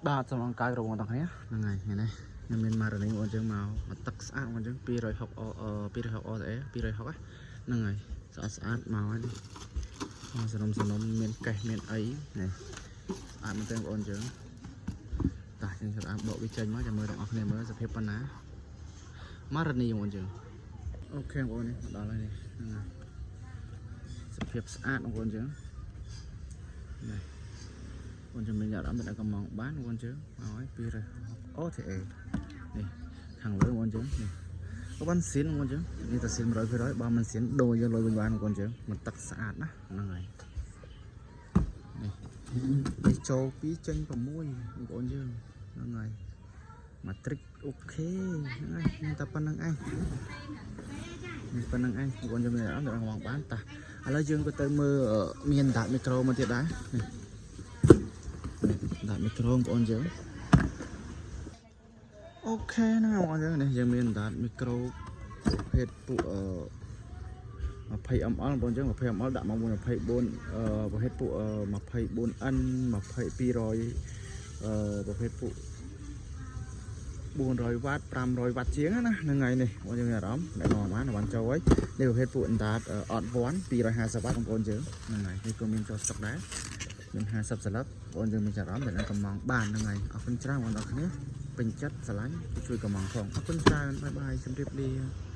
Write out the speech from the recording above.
បាទសូមអង្គការរបងទាំងគ្នាហ្នឹងហើយថ្ងៃនេះខ្ញុំមានម៉ារ៉ានីបងជើងមកមកទឹកស្អាតបងជើង260អ260 OTA 260ហ្នឹងហើយស្អាតស្អាតមកហើយនេះមកសនំសនំមានកេះមានអីនេះស្អាតមែនទែនបងជើងតោះយើងចាប់អាបកវាចេញមកចាំមើលទាំងអស់គ្នាមើលសភាពប៉ុណ្ណាម៉ារ៉ានីបងជើង OK បងប្អូននេះមកដល់ហើយនេះហ្នឹងហើយសភាពស្អាតបងប្អូនជើងនេះ បងជំនាញអារម្មណ៍ដល់កំងបានបងជើងមកហើយ260 OTA នេះខាងលើបងជើងនេះក៏បានស៊ីនបងជើងនេះតាស៊ីន100%បើមិនស៊ីនដូរយើងលុយវិញបានបងជើងមិនទឹកស្អាតណាហ្នឹងហើយនេះនេះចូល2ចេញ6បងប្អូនយើងហ្នឹងហើយម៉ាទ្រិក OK ហ្នឹងហើយមានតែប៉ុណ្្នឹងឯងនេះប៉ុណ្្នឹងឯងបងប្អូនយើងមានអារម្មណ៍ដល់កំងបានតាឥឡូវយើងក៏ទៅមើលមានដាក់មីក្រូមកទៀតដែរនេះ ដាក់មីក្រូបងប្អូនយើង OK ហ្នឹងបងប្អូនយើងនេះយើងមានដាក់មីក្រូប្រភេទពួកអឺ20 ml បងប្អូនយើង20 ml ដាក់មកមួយ24អឺប្រភេទពួក 24N 20 200អឺប្រភេទពួក400វ៉ាត់500វ៉ាត់ជាងណាហ្នឹងហើយនេះបងយើងមានអារម្មណ៍អ្នកនាំបានបានចូលហើយនេះប្រភេទពួកអណ្ដាតអត់1 250វ៉ាត់បងប្អូនយើងហ្នឹងហើយនេះក៏មានចូលស្តុកដែរមាន50ស្លឹកបងយើងមានអារម្មណ៍តែនឹងកំងបានហ្នឹងហើយអរគុណច្រើនបងប្អូនគ្នាពេញចិត្តស្រឡាញ់ជួយកំងផងអរគុណច្រើន bye bye ជម្រាបលា។